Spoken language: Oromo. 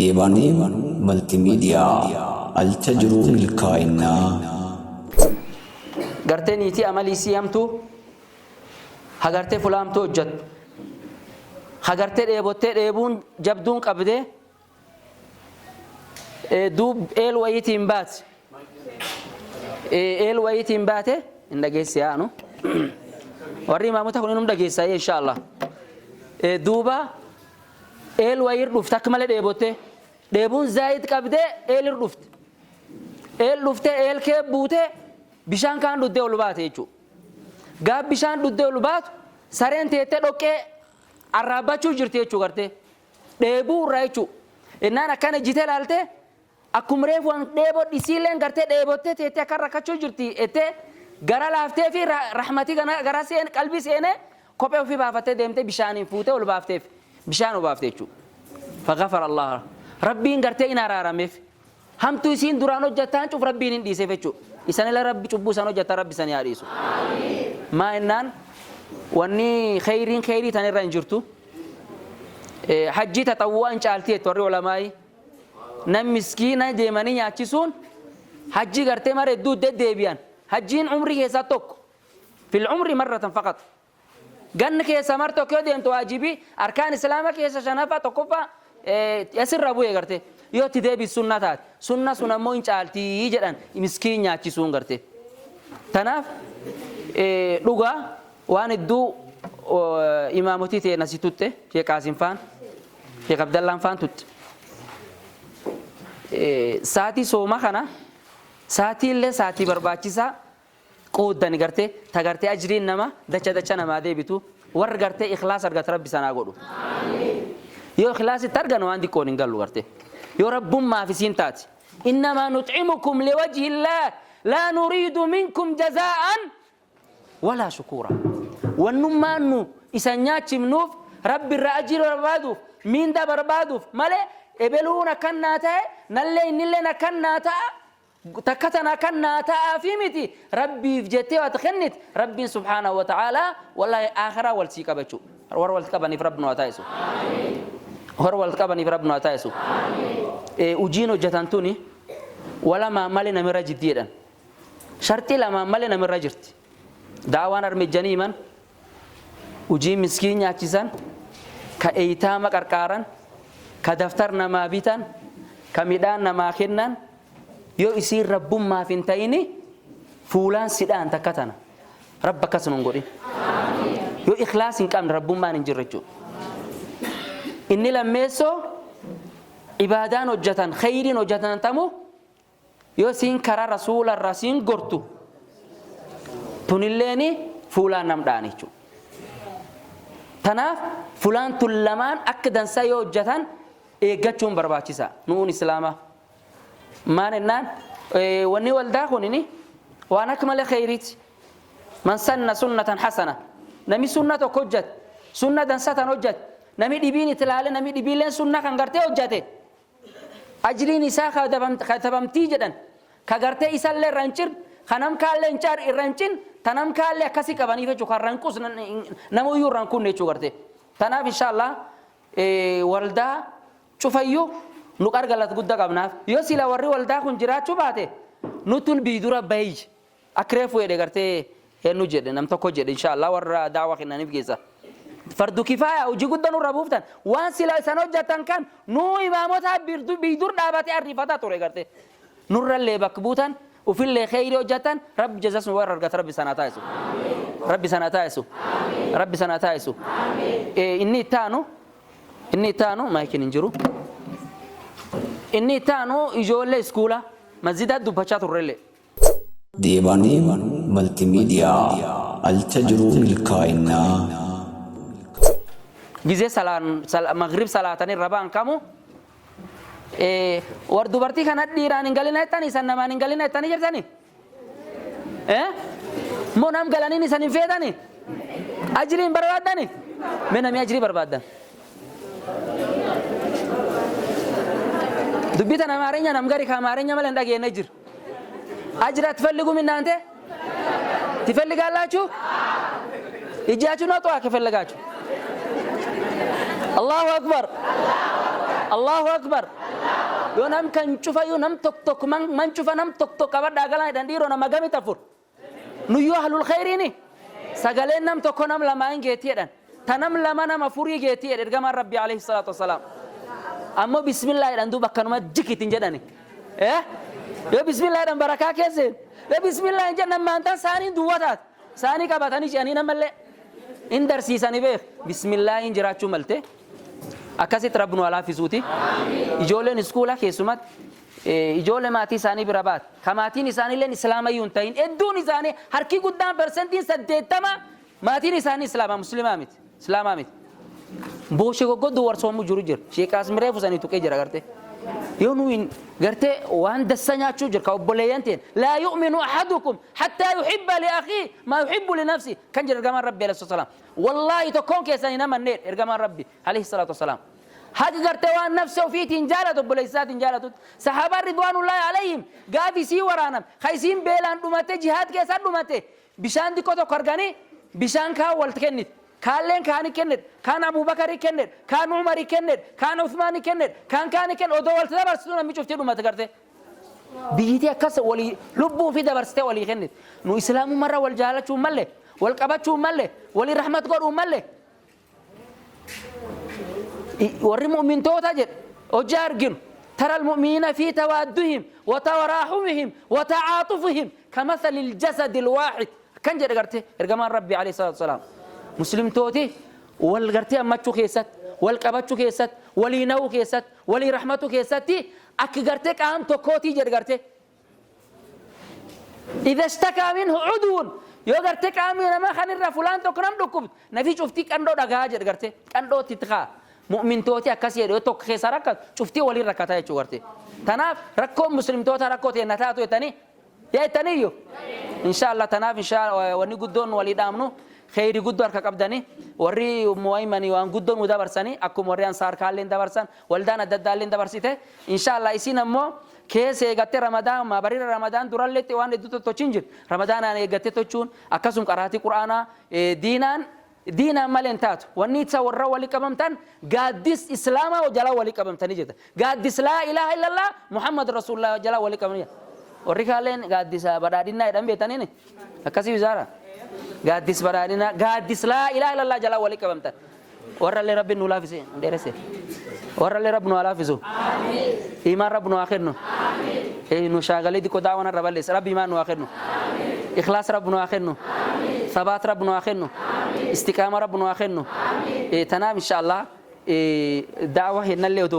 Deebanuu Maltiimiidiyaa alcha jiruu milkaa'innaa. Gartee niitii amalii isii hamtuu ha gartee fulaa hamtuu hojjattu ha gartee dheebottee dheebuun jabduun qabdee duub eel wayiitiin baate eel wayiitiin baate hin dhageessi yaanu warri imaamota kun inum dhageessa insha Allah duuba eel wayiir dhufte akka malee dheebottee dheebuun zaayit qabdee eelir dhufte eel dhuftee eel kee buutee bishaan kaan dhuddee ol baate jechuudha. Gaaf bishaan dhuddee ol baatu sareen teettee dhoqqee arraabbachuu jirti jechuu gartee. Dheebuu irraa jechuu. Innaan akkana ejjitee ilaalte akkum reefu an dheebodhi isiilleen gartee dheebottee teettee akkan rakkachuu jirti ettee gara laaftee fi rahmatii gara seen qalbii seenee kophee ofii baafattee deemtee bishaaniin fuutee ol baafteef bishaan obaafte jechuudha. Faghafara Allah. Rabbiin gartee in araarameef. Hamtuu isiin duraan hojjattaan cuf Rabbiin hin dhiiseef jechuudha. Isanillee Rabbi cubbuu isaan hojjattan Rabbi isanii haa dhiisu. Maa jennaan wanni kheyriin kheyrii tan irra hin jirtu. Hajjii taxawwu'aa hin caalti jettu warri ulamaa'ii. Nam miskiina deemanii nyaachisuun hajjii gartee mara hedduu deddeebi'an. Hajjiin umrii keessaa tokko. Fil umri marratan faqat. Ganna keessa mar tokko yoo deemtu waajibii arkaan islaama keessa shanaffaa tokkoffaa asirra bu'e garte yoo itti deebisu sunna taate sunna sun ammoo hin caaltii jedhan miskiin nyaachisuun garte. Tanaaf dhugaa waan hedduu imaamotii ta'e nasi tutte Sheekh Qaasim faan Sheekh Abdallaan faan tutte. Saatii sooma kana saatii illee saatii barbaachisaa qooddani gartee ta gartee ajriin nama dacha dacha namaa deebitu warra gartee ikhlaas argatu rabbi sanaa godhu yoo ikhlaasitti argan waan diqqoon hin gallu gartee yoo rabbummaaf isiin taati innamaa nuximukum liwajhi illaah laa nuriidu minkum jazaa'an walaa shukuura wannummaan nu isan nyaachifnuuf rabbi irraa ajrii barbaaduuf miindaa barbaaduuf malee ebeluun akkan naa ta'e nallee innilleen akkan naa ta'a Takka tana kan naa ta'aafii miti Rabbiif jettee yoo ati kennit Rabbiin subhaanahu wa ta'aalaa wallaahi aakhiraa wal sii qaba jechuudha. Warra wal qabaniif Rabbi nu haa taasisu. Warra wal qabaniif Rabbi nu haa taasisu. Hojiin hojjetan tuni walamaa malee namirra jiddi jedhan. Sharxii lamaan malee namirra jirti. Daawaan armejjanii himan hojii miskiin nyaachisan, ka eeytaama qarqaaran, ka daftar namaa bitan, ka midhaan namaa kennan, yoo isiin rabbummaaf hin ta'ini fuulaan si dhaan takka tana. Rabbi akkas nun godhin. Yoo ikhlaas hin qabne rabbummaan hin jirre jechuudha. Inni lammeessoo ibaadaan hojjetan, kheyriin hojjetan tamu Yoo isiin karaa rasuula irraa siin gortu tunilleeni fuulaan nam dha'an jechuudha. Tanaaf fulaan tun lamaan akka dansaa yoo hojjatan eeggachuun barbaachisa. Nu'uun islaamaa. Maan ennaan wanni waldaa kunini waan akka malee kheyriiti. Man sanna sunnatan hasana. Nami sunna tokko hojjate sunna dansa tan hojjate nami dhibiin itti ilaale nami dhibiilleen sunna kan gartee hojjate Ajriin isaa katabamtii jedhan ka gartee isallee irra hin cirne ka nam kaallee hin car irra hin cinne ta nam kaallee akkasi qabaniif jechuu ka irra hin qusne namuyyuu irra hin kunne jechuu gartee. Tanaaf inshaallah waldaa cufayyuu nu qargalat gudda qabnaaf yoo sila warri waldaa kun jiraachuu baate nutun biyyi dura bayy Akka reefu jedhe gartee eenyu jedhe nam tokko jedhe insha Allah warra da'wa kennaniif keessa. Fardu kifaaya hojii guddaa nurra buuftan waan sila isan hojjatan kan nuu imaamota biydur dhaabatee arriifataa ture gartee. Nurrallee bakka buutan ufillee kheyrii hojjatan rabbi jazas nu warra argata rabbi sanaa taasisu. Rabbi sanaa taasisu. Rabbi sanaa taasisu. Inni itti aanu inni itti aanu maayikiin hin jiru. Inni itti aanu ijoollee iskuula masjidaa dubbachaa turrellee. Deebanuu Maltiimiidiyaa alcha jiruu milkaa'innaa. Gizee salaan maghrib salaatanii irra ba'an kamu war dubartii kana dhiiraan hin galina jettanii isan namaan hin galina jettanii jirtanii? Moo nam galaniin isan hin feetanii? Ajrii hin barbaaddani? Mee namni ajrii barbaaddan? Dubbii tana amaarinya nam gari ka amaarinya malee hin dhageenne jira. አጅር አትፈልጉም እናንተ ትፈልጋላችሁ? እጃችሁን አውጡ ከፈለጋችሁ። አላሁ አክበር፣ Allahu akbar. Yoo nam kan cufa yoo nam tok tok man cufa nam tok tok qabadhaa galaan jedhan dhiiroo nama gamit afur. Nuyyoo ahlul khayriini. Sagaleen nam tokko nam lamaa hin geetti jedhan. Ta nam lama nama afurii geetti jedhe ergamaan Rabbii alayhi salaatu wasalaam. Ammoo bismillah jedhan duuba akkanuma jikitin jedhani. Eh? Yoo bismillah jedhan barakaa keesseen. Yoo bismillah hin jedhan maantaan saaniin duwwaa taate. Saanii qabatanii ce'anii namallee hin darsiisanii beek. Bismillah hin jiraachuu malte. Akkasitti Rabbi nu haa laaffisuuti. Ijoolleen iskuula keessumatti ijoollee maatii isaanii bira baate. Ka maatiin isaaniilleen islaamayyuu hin ta'in. Hedduun isaanii harki guddaan 80% maatiin isaanii islaamaa muslimaa miti. Islaamaa miti. Booshee goggodduu warsoomu jiru jira. Sheek Asmiree fusanii tuqee jira gartee. Yoo nu hin gartee waan dassa nyaachuu jira ka obboleeyyan ta'en. Laa yu'minu ahadukum hattaa yuhibba li akhii maa yuhibbu li nafsi kan jedhe ergamaan Rabbi alayhi salaam. Wallaahi tokkoon keessan hin amannee ergamaan Rabbi alayhi salaatu wasalaam. Haga gartee waan nafsa ofiitiin jaalatu obboleessaatiin jaalatutti. Sahaabaan ridwaanullaahi alayhim gaaf isii waraanam ka isiin beelaan dhumate jihaad keessa dhumate bishaan xiqqoo tokko arganii bishaan kaan wal kennite. Kaalleen kaani kennet, kaan Abubakari kennet, kaan Umari kennet, kaan Uthmaani kennet, kaan kaani kennet, odoo walitti dabarsituu namni cuftii dhumate gartee. Biyyitii akkas walii lubbuu fi dabarsitee walii kennite. Nu islaamummarra wal jaalachuu malle, wal qabachuu malle, walii rahmat godhuu malle. Warri mu'mintoota jedhe hojii arginu. Tara almu'miniina fi tawaadduhim wa tawaraahumihim wa ta'aatufihim kamathali aljasadi alwaahid. Akkan jedhe gartee ergamaan Rabbii alayhi salaatu wasalaam. Muslimtooti wal gartee ammachuu keessatti, wal qabachuu keessatti, walii na'uu keessatti, walii rahmatuu keessatti akka gartee qaam tokkootii jedhe gartee. Idha ishtakaa minhu uduun yoo gartee qaamni namaa kan irraa fulaan tokko nam dhukkubte nafi cuftii qandhoo dhagaa jedhe gartee qandhootti itti kaa'a. Mu'mintooti akkas jedhe yoo tokko keessaa rakkatu cuftii waliin rakkataa jechuu gartee. Tanaaf rakkoon muslimtoota rakkoo teenna taatu jettanii yaa jettaniiyyu. Inshaallah tanaaf inshaa wanni guddoon walii dhaamnu kheyri guddoo harka qabdani warri mu'aymanii waan guddoo nu dabarsani akkuma warri ansaar kaalleen dabarsan waldaan adda addaalleen dabarsite inshaallah isiin ammoo keessa eegatte ramadaan barira ramadaan duralleetti waan hedduu tottochin jiru ramadaanaan eeggatte tochuun akkasum qaraatii quraanaa diinaan diinaan malee hin taatu wanni isa warra walii qabamtan gaaddis islaamaa jala walii qabamtanii jirta gaaddis laa ilaaha illallah muhammad rasulullah jala walii qabamanii warri kaaleen gaaddisa badhaadhinnaa jedhan beektaniini akkasii bisaara gaaddis badhaadhinaa gaaddis laa ilaaha illallah jala walii qabamtan warra illee rabbiin nu laafise dheeresse warra illee rabbi nu haa laafisu imaan rabbi nu haa kennu nu shaagalee xiqqoo daawwan irra balleessa rabbi imaan nu haa kennu ikhlaas rabbi nu haa kennu sabaat rabbi nu haa kennu istiqaama rabbi nu haa kennu tanaaf insha Allah da'wa hennallee otoo